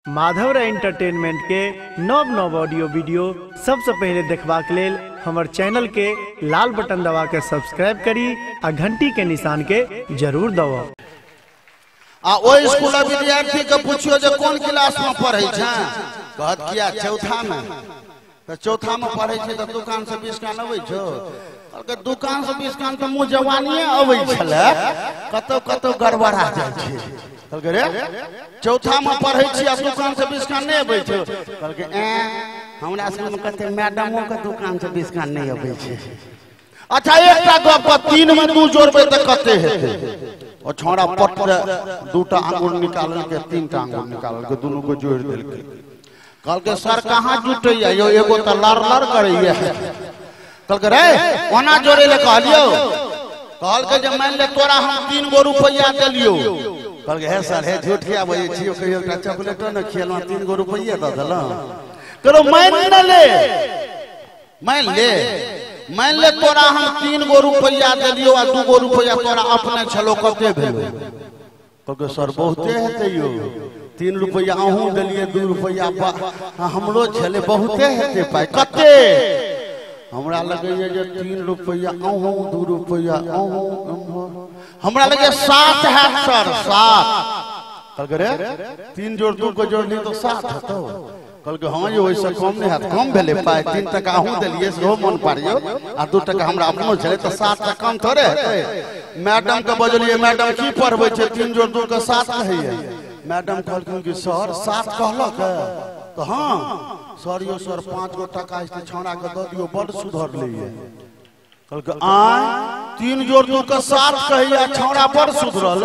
Madhav Rai entertainment के नव नव ऑडियो वीडियो सबसे पहले देखबाक लेल हमर चैनल के लाल बटन दबा के सब्सक्राइब करी आ घंटी के निशान के जरूर दबाउ। आ ओहि स्कूल विद्यार्थी के पूछियो जे कोन क्लास में पढ़ै छै, कहत किया चौथा में। तो चौथा में पढ़ै छै तऽ दुकान से 20 कान अबै छौ। कहलकै दुकान से 20 कान तऽ मुँह जवानिए अबै छलै, कतौ कतौ गड़बड़ा जाइ छै। कहलकै रे चौथा में पढ़ै छी आ दुकान से 20 कान नहि अबै छौ। कहलकै ऐं हमरा स्कूल में कते मैडमो के दुकान से 20 कान नहि अबै छै। अच्छा एकटा गप, 3 में 2 जोड़बै तऽ कते हेतै? ओ छौड़ा पट 2टा आंगुर निकाललकै, 3टा आंगुर निकाललकै, दुनू को जोड़ि देलकै। कहलकै सर कहाँ जुटैया यौ, एगो तऽ लड़ लड़ करैया। कहलकै रे ओना जोड़ै लए कहलियौ? कहलकै जे मानि ले तोरा हम 3 गो रुपैआ देलियौ। कहलकै हे सर हे झूठ किया बजै छियौ, कहियो एकटा चॉकलेटो ने खियलहुँ, 3 गो रुपैआ दऽ देलहुँ। कहलौ मानि ने ले, मानि ले, मानि ले तोरा हम 3 गो रुपैआ देलियौ आ 2 गो रुपैआ तोरा अपने छलो, कते भेलो? कहलकै सर बहुते हेतै यौ, 3 रुपैआ अहूँ देलियै, 2 रुपैआ हमरो छलै, बहुते हेतै पाइ। कते? हमरा लगैया जे 3 रुपैआ अहूँ, 2 रुपैआ अहूँ, हमरा लगैया 7 हैत सर, 7। कहलकै रे 3 जोड़ 2 के जोड़ली तऽ 7 हेतौ। कहलकै हाँ यौ ओहिसँ कम नहि हैत, कम भेलै पाइ, 3 टका अहूँ देलियै सेहो मन पारियौ आ 2 टका हमरा अपनो छलै तऽ 7 टका कम थोड़े हेतै। मैडम के बजलियै मैडम की पढ़बै छै, 3 जोड़ 2 के 7 कहैया। मैडम कहलखिन कि सर 7 कहलक तऽ हाँ सर यौ सर 5 गो टका छौड़ा के दऽ दियौ, बड्ड सुधरलैया। कहलकै आँय 3 जोड़ 2 के 7 कहैया, छौड़ा बड्ड सुधरल।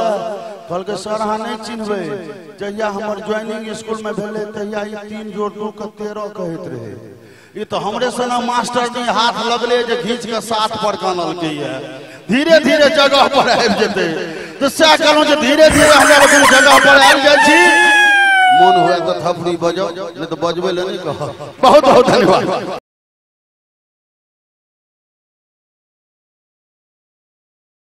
कहलकै सर अहाँ नहि चिन्हबै, जहिया हमर ज्वाइनिंग स्कूल में भेलै तहिया ई 3 जोड़ 2 के 13 कहैत रहै। ई तऽ हमरे सना मास्टर जी हाथ लगले जे घींच के 7 पर कानलकै। धीरे धीरे जगह पर आबि जेतै तऽ सएह कहलहुँ जे धीरे धीरे हमरा लोकनि जगह पर आबि जाइ छी। मन हुए तऽ थपड़ी बजाउ, नहि तऽ बजबै लए नहि कहब। बहुत बहुत धन्यवाद।